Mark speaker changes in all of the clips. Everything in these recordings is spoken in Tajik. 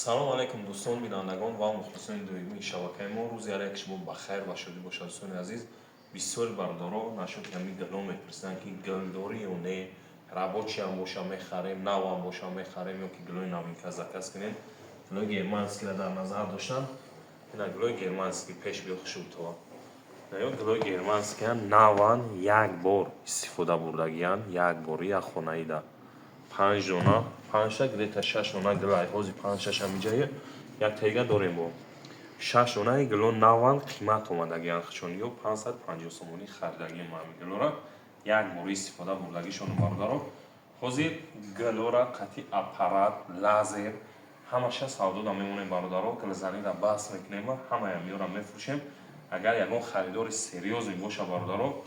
Speaker 1: Салом алейкум, дӯстон, бинандагон ва мухлисони доимии шабакаи мо. Рӯзи ҳар як шумо ба хайр ва шодӣ бошад, дӯстони азиз. Бисёри бародаро нашуд ҳами гило мепурсанд, ки гилдорӣ ё не, рабочий ам боша мехарем, навам боша мехарем ё ки гилои новинка заказ кунем. Гилои германский ра дар назар доштан. Ина гилои германский, пеш биё, хушубтова. Ё гилои германский ян, наван, як бор истифода бурдагиян, як бор, як хонаида панҷ дона, панҷта, где-то шаш дона гилай. Ҳозир панҷ, шаш ҳамиҷае, як тега дорем, бо шаш донаи гило наван, қимат омадагиян. Чун ё 550 сомонӣ харидагием ҳами гилора, як бор истифода бурдагишону, бародаро. Ҳозир гилора қати аппарат, лазер, ҳамаша савдода мемонем, бародаро. Гилзанира бас мекунем ва ҳамаям ёра мефурӯшем. Агар ягон харидори серьёзный боша, бародаро,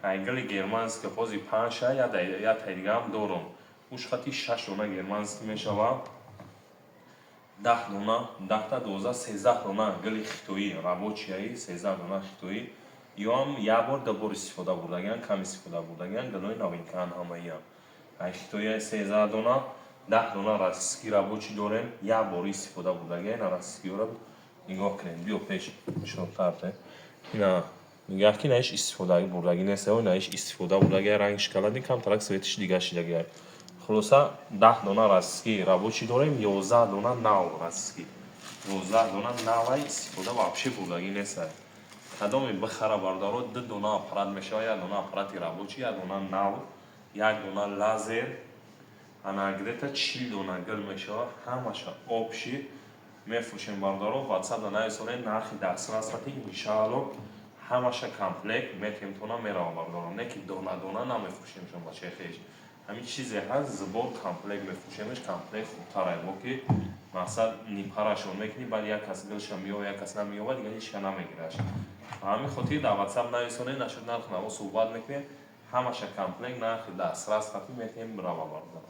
Speaker 1: ай гили германский ҳозир панҷша, як тай дигаам дорум, уш хати шаш дона германский мешава, 10 дона, 10-та, 12, 13 дона гили хитоӣ, рабочий яи, 13 дона хитоӣ. Ёам як бор, ду бор истифода бурдагиан, кам истифода бурдагиан, гилои новинка ан ҳамаиам. Ай хитоии 13 дона, 10 дона российский рабочий дорем, як бор истифода бурдагиан. Ина российский ёра нигоҳ кунем, биё пеш, нишонтарте. Ина нигаҳ ки наиш истифода бурдагӣ нест, наиш истифода бурдагӣ, рангиш калади, камтарак цвет иш дига шидагиай. Хулоса, 10 дона российский рабочий дорем, 11 дона нав российский, 11 дона навай, истифода вообще бурдагӣ нестай. Кадоме бихара, бародаро, ду дона аппарат мешава: як дона аппарати рабочий, як дона нав, як дона лазер. Ана где-то 40 дона гил мешава, ҳамаша общий мефурӯшем, бародаро. Ватсапда нависонед, нархи дастрас қати иншаалло ҳамаша комплект метемтона мерава, бародаро. Не ки дона дона намефурӯшемшон, бачаи хеш. Ҳамин чизе ҳаст, сбор, комплект мефурӯшемш, комплект хубтарай, бо ки мақсад нипарашон мекунӣ, баъд як кас гилша меёва, як кас намеёва, дигар ҳечка намегираш. Ба ҳамин хотир дар Ватсап нависонед, нашуд нарх наво суҳбат мекунем. Ҳамаша комплект, нархи дастрас қатӣ метем, рава, бародаро.